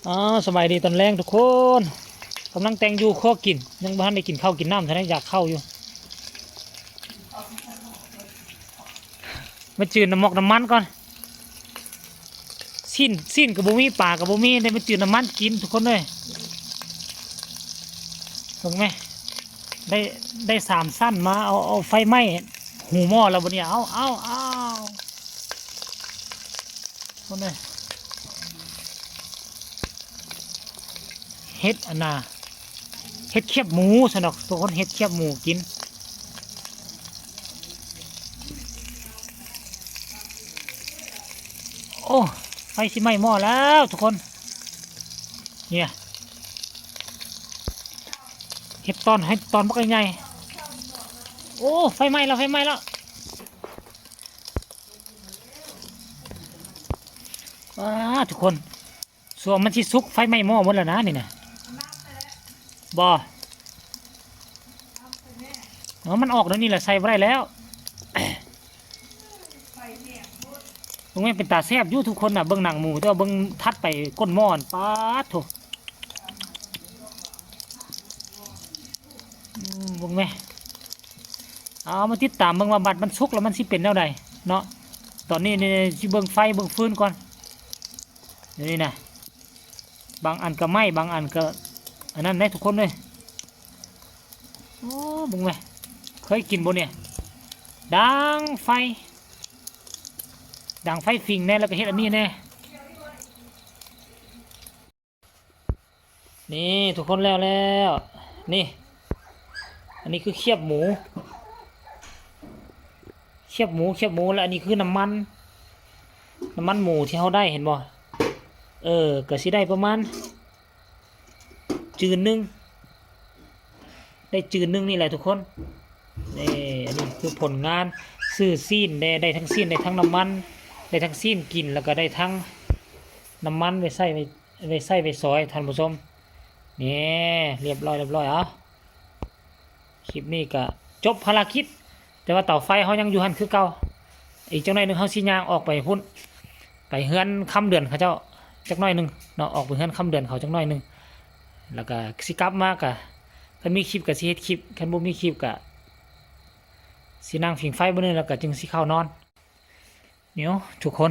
ອ້າວ ສະບາຍດີຕອນແລງທຸກຄົນ. ກຳລັງແຕ່ງຢູ່ຄົວກິນ ຍັງບໍ່ທັນໄດ້ກິນເຂົ້າກິນນ້ຳເທື່ອໃດ ຢາກເຂົ້າຢູ່. ມາຈືນນ້ຳໝອກນ້ຳມັນກ່ອນ. ຊີ້ນ ຊີ້ນກໍບໍ່ມີ ປາກໍບໍ່ມີ ໄດ້ມາຈືນນ້ຳມັນກິນທຸກຄົນເອີຍ. ເບິ່ງແມະ ໄດ້ ໄດ້ສາມຊັ້ນມາ ເອົາ ເອົາໄຟໄໝ້ຫູໝໍ້ແລ້ວບັດນີ້. ເອົາ ເອົາ ເອົາ ຄົນເອີຍ ເຮັດອັນນ່າ ເຮັດຄຽບໝູຊັ້ນດອກທຸກຄົນ ເຮັດຄຽບໝູກິນ. ໂອ້ ໄຟຊິໄໝ້ໝໍ້ແລ້ວທຸກຄົນ. ເນຍ ເຮັດຕອນ ເຮັດຕອນບັກໃຫຍ່. ໂອ້ ໄຟໄໝ້ແລ້ວ ໄຟໄໝ້ແລ້ວ. ວ້າ ທຸກຄົນ ສ່ວນມັນຊິສຸກ ໄຟໄໝ້ໝໍ້ໝົດແລ້ວນະນີ້ນະ. ບໍ່ ເອົາ ມັນອອກແນວນີ້ແຫຼະ ໃສ່ບໍ່ໄດ້ແລ້ວ. ເບິ່ງແມ່ນເປັນຕາແຊບຢູ່ທຸກຄົນນະ ເບິ່ງໜັງໝູ ແຕ່ວ່າເບິ່ງຖັດໄປກົ້ນໝໍ້ ປາດໂທ້. ອືມ ເບິ່ງແມະ ເອົາມາຕິດຕາມເບິ່ງວ່າບັດມັນສຸກແລ້ວມັນຊິເປັນແນວໃດເນາະ. ຕອນນີ້ນີ້ຊິເບິ່ງໄຟເບິ່ງຟືນກ່ອນ. ດຽວນີ້ນະ ບາງອັນກໍໄໝ້ ບາງອັນກໍອັນນັ້ນເດ້ທຸກຄົນເອີຍ. ໂອ້ ເບິ່ງແມະ ເຄີຍກິນບໍ່ເນຍ ດັງໄຟ ດັງໄຟຝິງແດ່ ແລ້ວກໍເຮັດອັນນີ້ແດ່. ນີ້ທຸກຄົນ ແລ້ວແລ້ວ ນີ້ ອັນນີ້ຄືຄຽບໝູ ຄຽບໝູ ຄຽບໝູ ແລ້ວອັນນີ້ຄືນ້ຳມັນ ນ້ຳມັນໝູທີ່ເຮົາໄດ້ ເຫັນບໍ່? ເອີ ກໍຊິໄດ້ປະມານຈືນໜຶ່ງ ໄດ້ຈືນໜຶ່ງນີ້ແຫຼະທຸກຄົນ. ນີ້ ອັນນີ້ຄືຜົນງານ ຊື້ຊີ້ນແດ່ ໄດ້ທັງຊີ້ນ ໄດ້ທັງນ້ຳມັນ ໄດ້ທັງຊີ້ນກິນ ແລ້ວກໍໄດ້ທັງນ້ຳມັນໄວ້ໃຊ້ ໄວ້ ໄວ້ໃຊ້ໄວ້ສອຍທ່ານຜູ້ຊົມ. ນີ້ ລຽບຮ້ອຍ ລຽບຮ້ອຍ. ເອົາ ຄລິບນີ້ກະຈົບພາລະກິດ ແຕ່ວ່າເຕົາໄຟເຮົາຍັງຢູ່ຫັ້ນຄືເກົ່າ. ອີກຈັກໜ້ອຍໜຶ່ງເຮົາຊິຍ່າງອອກໄປພຸ້ນ ໄປເຮືອນຄຳເດືອນເຂົາເຈົ້າຈັກໜ້ອຍໜຶ່ງເນາະ ອອກໄປເຮືອນຄຳເດືອນເຂົາຈັກໜ້ອຍໜຶ່ງ ແລ້ວກະຊິກັບມາກະ ຄັນມີຄລິບກະຊິເຮັດຄລິບ ຄັນບໍ່ມີຄລິບກະຊິນັ່ງຜິງໄຟມື້ໜຶ່ງ ແລ້ວກະຈຶ່ງຊິເຂົ້ານອນ. ນີ້ທຸກຄົນ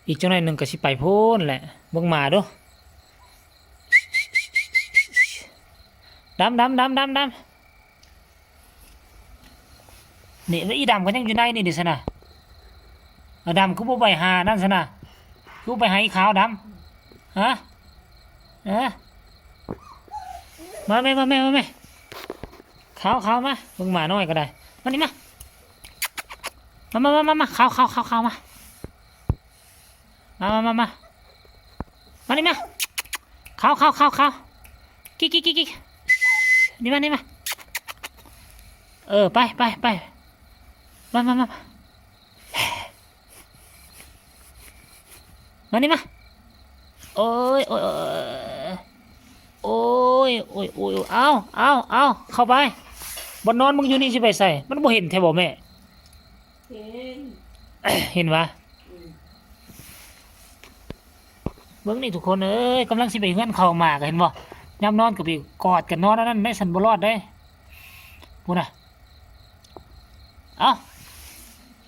ອີກຈັກໜ້ອຍໜຶ່ງກໍຊິໄປພຸ້ນແຫຼະ. ເບິ່ງໝາດູ ດຳ ດຳ ດຳ ດຳ ດຳ. ນີ້ ອີດຳກໍຍັງຢູ່ໃນນີ້ເດ້ຊັ້ນນະ. ເອົາ ດຳ ຄືບໍ່ໄປຫານັ້ນຊັ້ນນະ ຄືບໍ່ໄປຫາອີຂາວ ດຳ ຮະ? ເອີ ມາແມ່ ມາແມ່ ມາແມ່ ຂາວ ຂາວ ມາ. ເບິ່ງໝານ້ອຍກໍໄດ້ ມານີ້ມາ. ມາ ມາ ມາ ມາ ມາ ຂາວ ຂາວ ຂາວ ຂາວ ມາ ມາ ມາ ມາ ມານີ້ມາ. ຂາວ ຂາວ ຂາວ ຂາວ ກິກ ກິກ ກິກ ກິກ ນີ້ມາ ນີ້ມາ. ເອີ ໄປ ໄປ ໄປ ມາ ມາ ມາ ມາ. ມານີ້ມາ. ໂອ້ຍ ໂອ້ຍ ໂອ້ຍ ໂອ້ຍ ເອົາ ເອົາ ເອົາ ເຂົ້າໄປ. ບ່ອນນອນມຶງຢູ່ນີ້ຊິໄປໃສ? ມັນບໍ່ເຫັນແທ້ບໍ່ແມ່? ເຫັນ ເຫັນຫວາ? ອືມ ເບິ່ງນີ້ທຸກຄົນເອີຍ ກຳລັງຊິໄປເຮືອນເຂົາ ໝາກໍເຫັນບໍ່? ຍາມນອນກໍໄປກອດກັນນອນ ອັນນັ້ນໄດ້ ຊັ້ນບໍ່ລອດເດ້ ພຸ້ນນະ. ເອົ້າ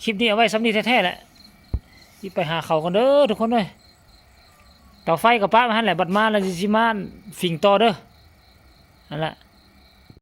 ຄລິບນີ້ເອົາໄວ້ສ່ຳນີ້ແທ້ໆແຫຼະ ຊິໄປຫາເຂົາກ່ອນເດີທຸກຄົນເອີຍ. ເຕົາໄຟກໍປະໄວ້ຫັ້ນແຫຼະ ບັດມາແລ້ວຊິມາຝິງຕໍ່ເດີ ຫັ້ນລະ.